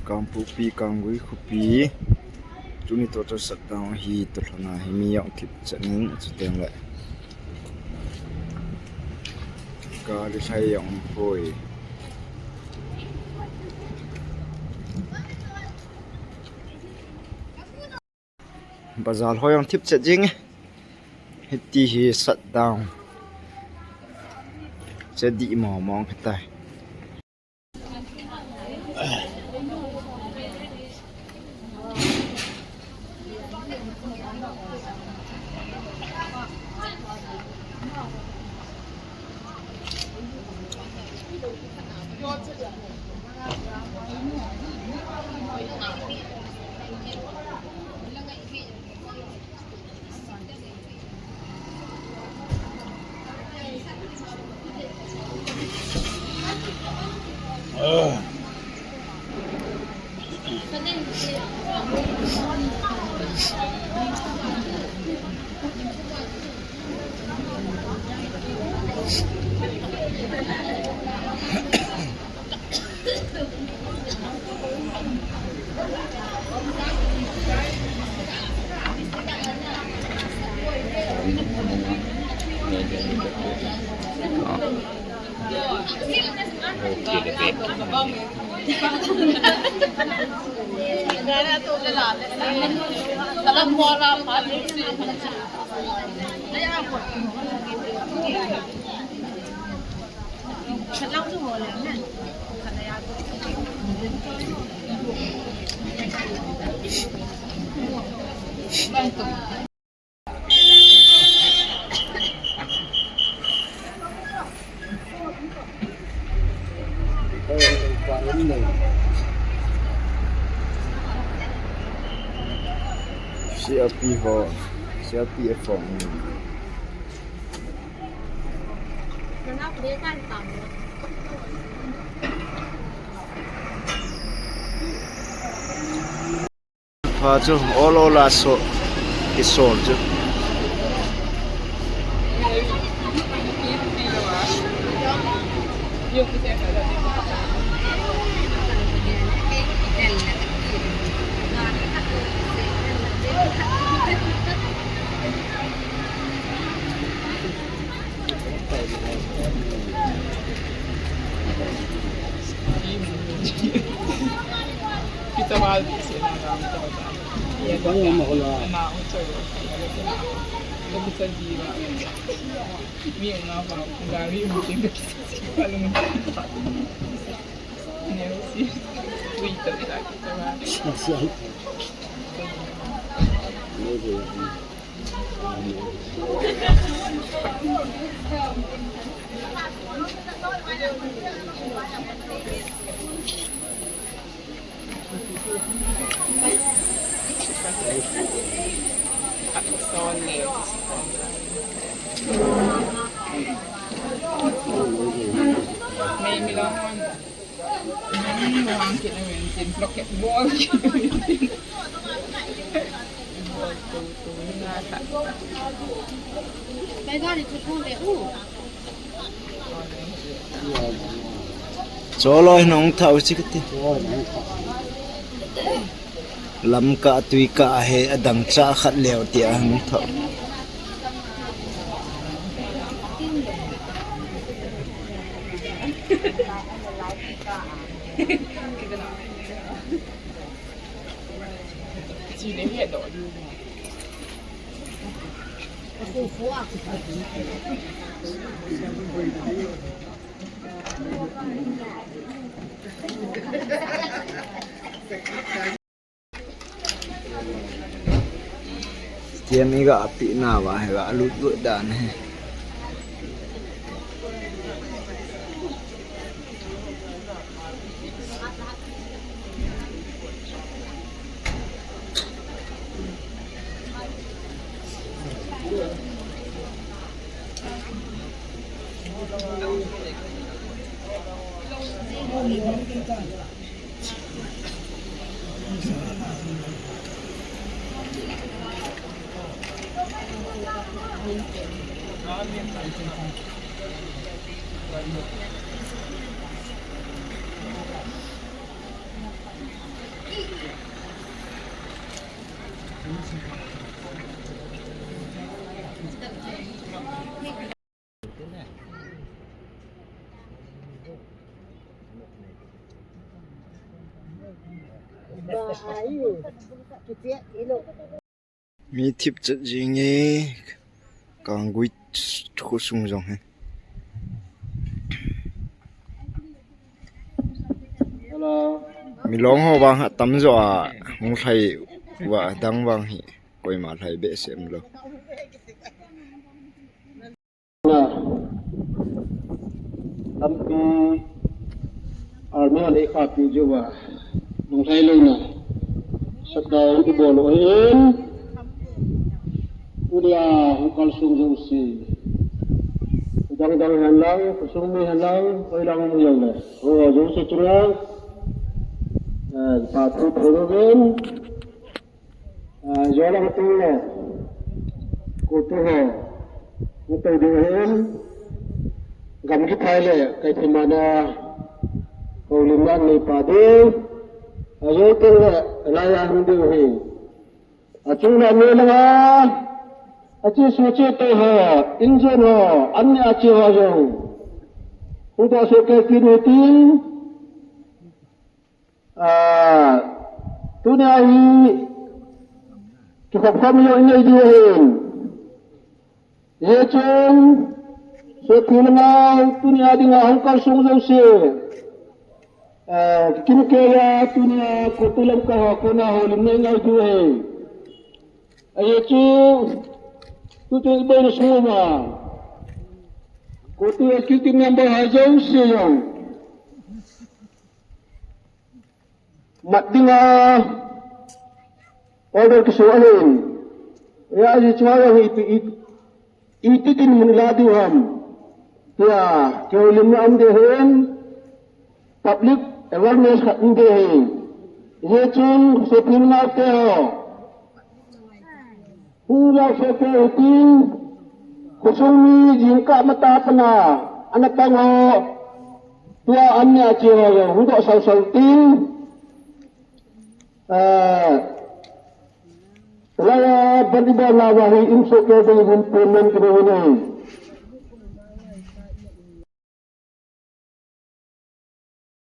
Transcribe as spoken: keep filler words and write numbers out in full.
Kangpokpi, Kanggui khopi. Tuni total shutdown hi, tulhona hi mi jong thip chet in, chuteng le gari lhai jong um poi. Bazar ho jong thip chet jing e. Hiti hi shutdown. Che dih mong mong hitai. C R P ho, C R P F ho. Pha chu, ol ol a so, kisol chu. Cholo hin hung thau chi kati. Lamkah tuikah hi adang cha khat leu tia hung thau. Tiam i ga pi na va he ga lut lut dan he. Mi thip chet jing e, Kanggui khosung jong hi. Milong ho vang ha tam jo a, hung lhai uva dang vang hi, koima lhai behseh umlou. Tampi army a nei khapi jeh uva lunglhai louna shutdown ibol u ahin, tunia hung kalsong jouse, dang dang hen lang, khosung mi hen lang, hoilang mi jong le, ho jouse chunga, eh, phathu phonguvin, ah, jolang teng le, CoTU ho, hung tou ding ahin, gam kiphai le, kaithemana, houlimna nei pa ding, ajou teng le, laiya hung ding ahi. Achung le ame langa, ache su che te ho, injon ho, anni a che ho jong, hung doh soh kei kit u hitin, Ah, tunia hi kikhop khom jong inei diu ahin. Hichun, sopi le nao, tunia dinga hung kalsong jouse, ah, kikim keiya, tunia CoTU lamkai ho kona houlimna inei diu ahi. Ahi chu, tutu iboina sunga, CoTU executive member ho jouse jong mat dinga order kiso ahin. Hijeh chun jong ipi, i, iti dinmun ilah diu ham, tia kihoulimna um ding ahin, public awareness khat um ding ahi. Hijeh chun sopi le nao te ho, hung jao soh kei u hitin, khosung mi jingkah matah a pat a ana pang ho, tua anni a che ho jong hung doh sau sau tin, ah, laiya ban ibol nauva hi um soh kei ding uvin tin man kibol u ahi.